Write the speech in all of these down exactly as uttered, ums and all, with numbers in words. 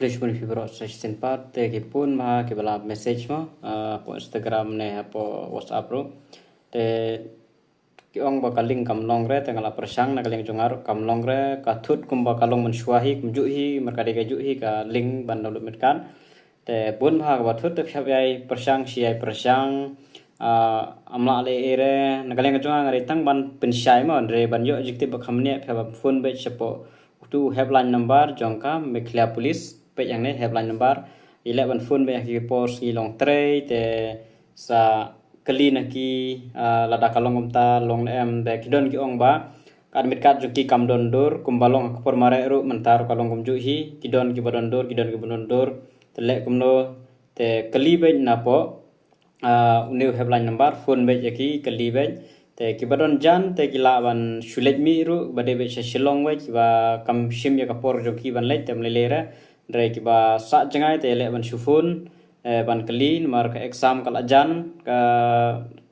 Khublei shibun ïa phi baroh sa shisien pat, te ki bun bha kiba la message mo, ah, hapoh Instagram ne hapoh WhatsApp ruh. Te ki ong ba ka link kam long re, te nga la pyrshang na ka link jong nga ruh kam long re, ka thut kumba ka long mynshuwa hi, kumjuh hi, mar ka dei kajuh hi ka link ban download Midcard. Te bun bha kaba thut, te phi hap ïai pyrshang shi ïai pyrshang, ah, ym lah leh ei re, na ka link jong nga nga dei tang ban pynshai mo, hynrei ban ïoh jingtip ba kham bniah phi hap ban phone beit shapoh utu u helpline number jong ka Meghalaya Police, peit hangne helpline number. Ïaleh ban phone beit ha ki por sngi long trei, te sa kylli na ki, ah, lada ka long kumta long ne em, te ki don ki ong ba ka admit card jong ki kam don dur, kumba long ha ka por mareh ruh mynta ruh ka long kumjuh hi, ki don kiba don dur, ki don kiba don dur. Te leh kumno, te kylli beit napoh, ah, une u helpline number, phone beit ïa ki, kylli beit. Te kiba don jan te ki lah ban shu leit mih ruh, ba dei beit sha Shillong beit, kiba kam shim ïa ka por jong ki ban leit, te ym lei lei re. Hynrei kiba sah jngai te leh ban shu phone, eh, ban kylli, namar ka exam ka la jan, ka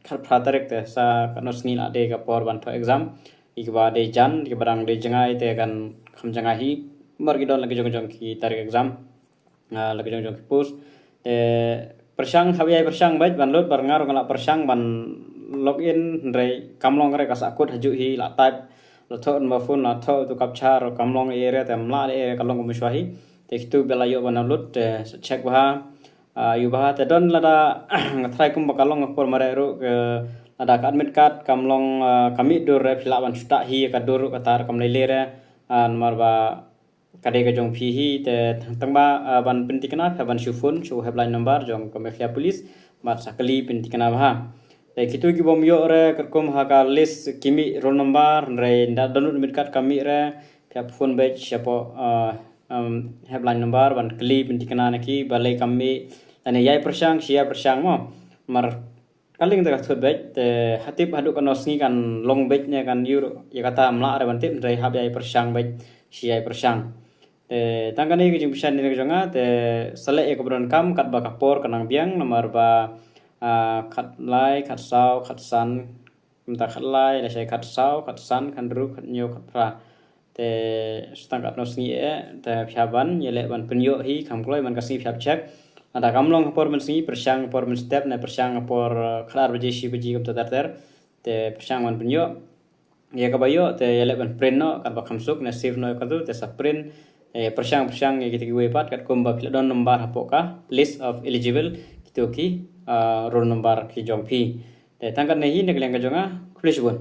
khatphra tarik, te sa katno sngi la dei ka por ban thoh exam. Ïa kiba dei jan, kiba dang dei jngai te kan kham jngai hi, namar ki don la ki jong jong ki tarik exam, ah, la ki jong jong ki post. Te pyrshang, hap ïai pyrshang beit ban lut, namar nga ruh nga la pyrshang ban log in, hynrei kam long re, ka sah kut hajuh hi, la type, la thoh na phone, la thoh utu captcha ruh kam long ei re, te ym lah leh ei re, ka long kum mynshuwa hi. Te kitu ba la ïoh ban lut, te sa check bha, ah, ïoh bha, te don lada nga try kumba ka long ha ka por mareh ruh, ka lada ka admit card kam long, ah, ka mih dur re, phi lah ban shu tah hi ïa ka dur ruh, kata ruh kam lei lei re, ah, namar ba ka dei ka jong phi hi, te tang ba, ah, ban pynthikna phi hap ban shu phone sha u helpline number jong ka Meghalaya Police, bad sa kylli pynthikna bha. Te kitu ki bym ïoh re, katkum ha ka list ki mih roll number, hynrei nda download admit card ka mih re, phi hap phone beit shapoh, ah, um, helpline number ban kylli pynthikna na ki balei kam mih, lane ïai pyrshang shi ïai pyrshang mo. Namar ka link te ka thut beit, te ha tip haduh katno sngi kan long beit ne kan ïur, ïa kata ym lah re ban tip, hynrei hap ïai pyrshang beit, shi ïai pyrshang. Te tang kane ka jingpynshitom jong nga, te sa leh ïa kaba donkam katba ka por ka nang biang, namar ba, ah, khatlai, khatsaw, khatsan, mynta khatlai, lashai khatsaw, khatsan, khathynriew, khathynñiew, khatphra. Te sa tang katno sngi eh, te phi hap ban ïaleh ban pynïoh hi, kham kloi man ka sngi phi hap check. Lada kam long ha por mynsngi, pyrshang ha por mynstep, ne pyrshang ha por, eh, khatar baje, shi baje kumta ter ter. Te pyrshang ban pynïoh. Ïa kaba ïoh, te ïaleh ban print noh, katba kham suk, ne save noh ïa katu, te sa print. Eh, pyrshang, pyrshang ïa kita kiwei pat, katkum ba phi la don number hapoh ka list of eligible, kitu ki, ah, roll number ki jong phi. Te tang katne hi na ka liang ka jong nga, khublei shibun.